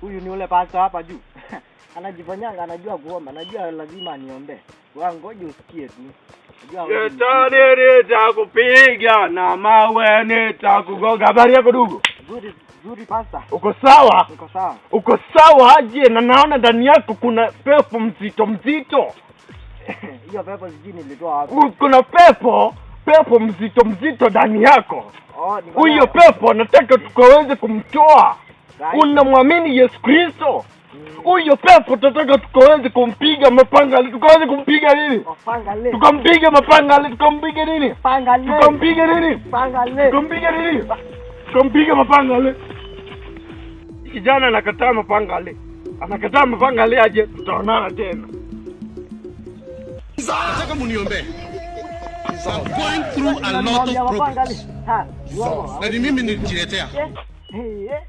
Huyu ni ule pastor hapa juu. Anajifanyanga anajua kuomba, najua lazima aniombee. Wewe ngoja usikie tu. Najua hawezi. Shetani, nitakupiga na mawe nitakugonga. Habari yako, ndugu? Zuri zuri, pastor. Uko sawa? Niko sawa. Uko sawa aje? Na naona ndani yako kuna pepo mzito mzito. Hiyo pepo sijui nilitoa wapi. Kuna pepo mzito mzito ndani yako. Oh, niko Huyo nayo. Pepo nataka tukaweze kumtoa. Right. Unamwamini Yesu Kristo? Huyo pepo tunataka tukaweze kumpiga mapanga, tukaweze kumpiga nini? Mapanga le. Tukampiga mapanga, tukampiga nini? Panga le. Tukampiga nini? Panga le. Tukampiga nini? Tukampiga mapanga le. Kijana anakataa mapanga le. Anakataa mapanga le aje, tutaonana tena. Nataka muniombee. I'm going through a lot of Mapanga le. problems. Ha. Uongo. Na ni mimi nilijiletea. Eh, eh, eh.